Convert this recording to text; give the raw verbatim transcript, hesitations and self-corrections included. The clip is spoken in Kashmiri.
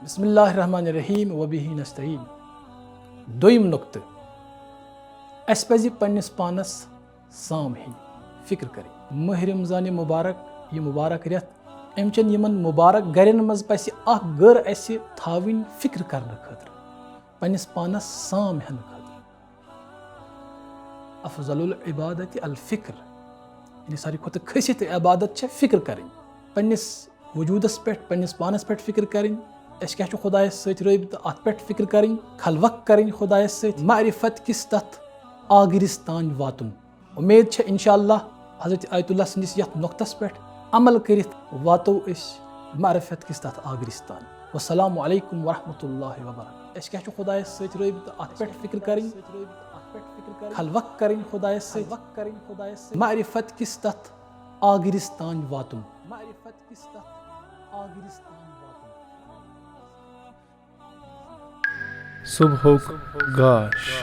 بسم اللہ الرحمن الرحیم، وبہ نستعین۔ دوٚیِم نُقطہٕ، اَسہِ پَزِ پننِس پانَس سام ہیٚنۍ، فکر کَرٕنۍ۔ ماہِ رمضان مبارک، یہِ مبارک رٮ۪تھ، اَمہِ چٮ۪ن یِمَن مبارک گَرٮ۪ن منٛز پَزِ اَکھ گٔر اَسہِ تھاوٕنۍ فکر کرنہٕ خٲطرٕ، پننِس پانَس سام ہٮ۪نہٕ خٲطرٕ۔ افضل العبادت الفکر، یعنی ساروی کھۄتہٕ کھٔسِتھ عبادت چھےٚ فکر کَرٕنۍ۔ پننِس وجوٗدَس پٮ۪ٹھ، پننِس پانَس پٮ۪ٹھ فکر کَرٕنۍ۔ اَسہِ کیٛاہ چھُ خۄدایَس سۭتۍ رٲبطہٕ، اَتھ پٮ۪ٹھ فکر کَرٕنۍ، خلوت کَرٕنۍ خۄدایَس سۭتۍ، معرفت کِس تَتھ آگرِس تام واتُن۔ اُمید چھےٚ اِنشاء اللہ حضرت آیت اللہ سٕنٛدِس یَتھ نۄقطَس پٮ۪ٹھ عمل کٔرِتھ واتو أسۍ معرفت کِس تَتھ آگرِس تام۔ والسلام علیکم ورحمۃ اللہ وبرکاتہ۔ اَسہِ کیٛاہ چھُ خۄدایَس سۭتۍ رٲبطہٕ، اَتھ پٮ۪ٹھ فکر کَرٕنۍ، خلوت کَرٕنۍ خۄدایَس سۭتۍ، معرفت کِس تَتھ آگرِس تام واتُن۔ صبحُک گاش۔